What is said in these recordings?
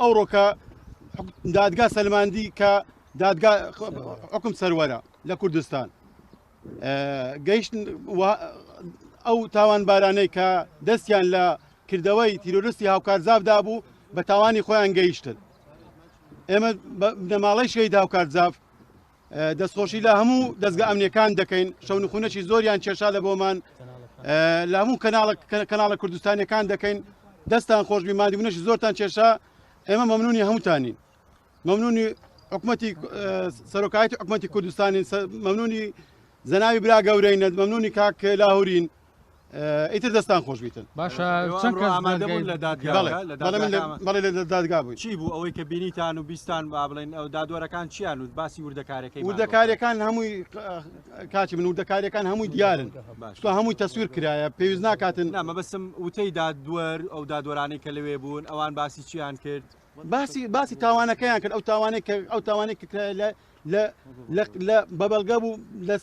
ئەوڕۆکە دادگا سەلماندی کە دادگا حکم سەروەرە لە کوردستان گەیشتن ئەو تاوانبارانەی کە دەستیان لە کردەوەی تیرۆرستی هاوکارزافدا بوو بە تاوانی خۆیان گەیشتن. ئێمە بنەماڵەی شەهید هاوکار جاف دەستخۆشی لە هەموو دەستگە ئەمنیەکان دەکەین شەونخونەکی زۆریان کێشا لە بۆمان لە هەموو کەناڵە کەناڵە کوردستانیەکان دەکەین دەستان خۆشبی مادیبوونەشی زۆرتان کێشا ئێمە مەمنونی هەمووتانین مەمنونی حکومەتی سەرۆکایەتی حکومەتی کوردستانین مەمنونی زەناوی برا گەورەینە مەمنونی کاک لاهورین ئیتر دەستان خۆش بیتن. باشە چەند کەس ئامادە بوون لە دادگا؟ بەڵێ لە دادگا بووین. چی بوو ئەوەی کە بینیتان و بیستان با بڵێن ئەو دادوەرەکان چیان وت باسی وردەکاریەکەی وردەکاریەکان هەمووی کاچی من وردەکاریەکان هەمووی دیارن چونکە هەمووی تەسویر کرایە پێویست ناکاتن. نا مەبەستم وتەی دادوەر ئەو دادوەرانەی کە لەوێ بوون ئەوان باسی چیان کرد؟ باسی باسی تاوانەکەیان کرد ئەو تاوانەی کە ئەو تاوانەی کە کرایە لە لە لە لە بە بەڵگە بوو لە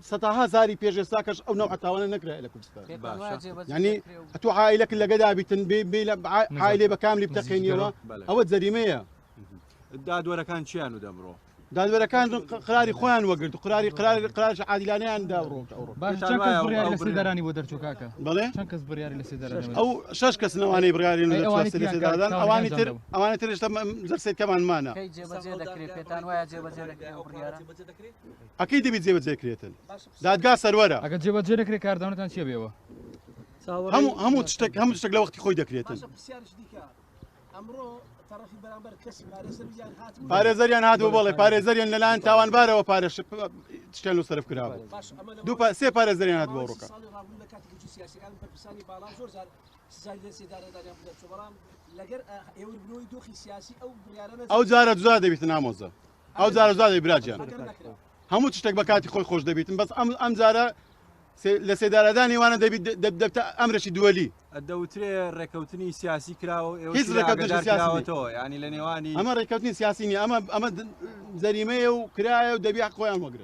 سەتاها زاری پێش ئێستاکەش ئەو نەوعە تاوانە نەکرایە لە کوردستان یعنی ئەتۆ عائلەکە لەگەدا بیتن بێ بێ لە عائلێ بە کاملی بتەقێنیەوە ئەوە جەریمەیە. دادوەرەکان چیان و دەمڕۆ؟ دادوەرەکان قراری خۆیان وەگرت و قراری قراری قرارش عادیلانەیان دا ڕۆ ئەوڕۆ. باش چەند کەس بڕیاری لە سێدارانی بۆ دەرچوو کاکە؟ بەڵێ چەند کەس بڕیاری لە سێدارانی ئەو شەش کەس نەوانەی بڕیاری لە سێداران ئەوانی تر ئەوانی تر هێشتا جەلسەکەمان مانە. کەی جێبەجێ دەکرێت پێتان وایە جێبەجێ دەکرێت ئەو بڕیارە؟ ئەکەی دەبێت جێبەجێ کرێتن دادگا سەروەرە. ئەگەر جێبەجێ نەکرێت کاردانەوەتان چییە بێوە؟ هەموو هەموو شتێک هەموو شتێک لە وەختی خۆی دەکرێتن. پارێزەریان هاتبوو بەڵێ پارێزەریان لەلایەن تاوانبارەوە پارە شتیان لۆ سەرف کرابوو دوو سێ پارێزەریان هاتبوو ئەوڕۆکە. ئەو جارە جودا دەبیتن ئامۆزە ئەو جارە جودا دەبی براجیان هەموو شتێک بە کاتی خۆی خۆش دەبیتن بەس ئەم ئەم جارە لە سێدارەدانی وانە دەبیت دەبتە ئەمرێکی دووەلی. دەوترێ ڕێکەوتنی سیاسی کراوە و ئێوە هیچ ڕێکەوتنێکی سیاسی نییە. کراوەتەوە یانی لە نێوانی ئەمە ڕێکەوتنی سیاسی نییە ئەمە ئەمە جەریمەیە و کرایە و دەبی حەق خۆیان وەگرن.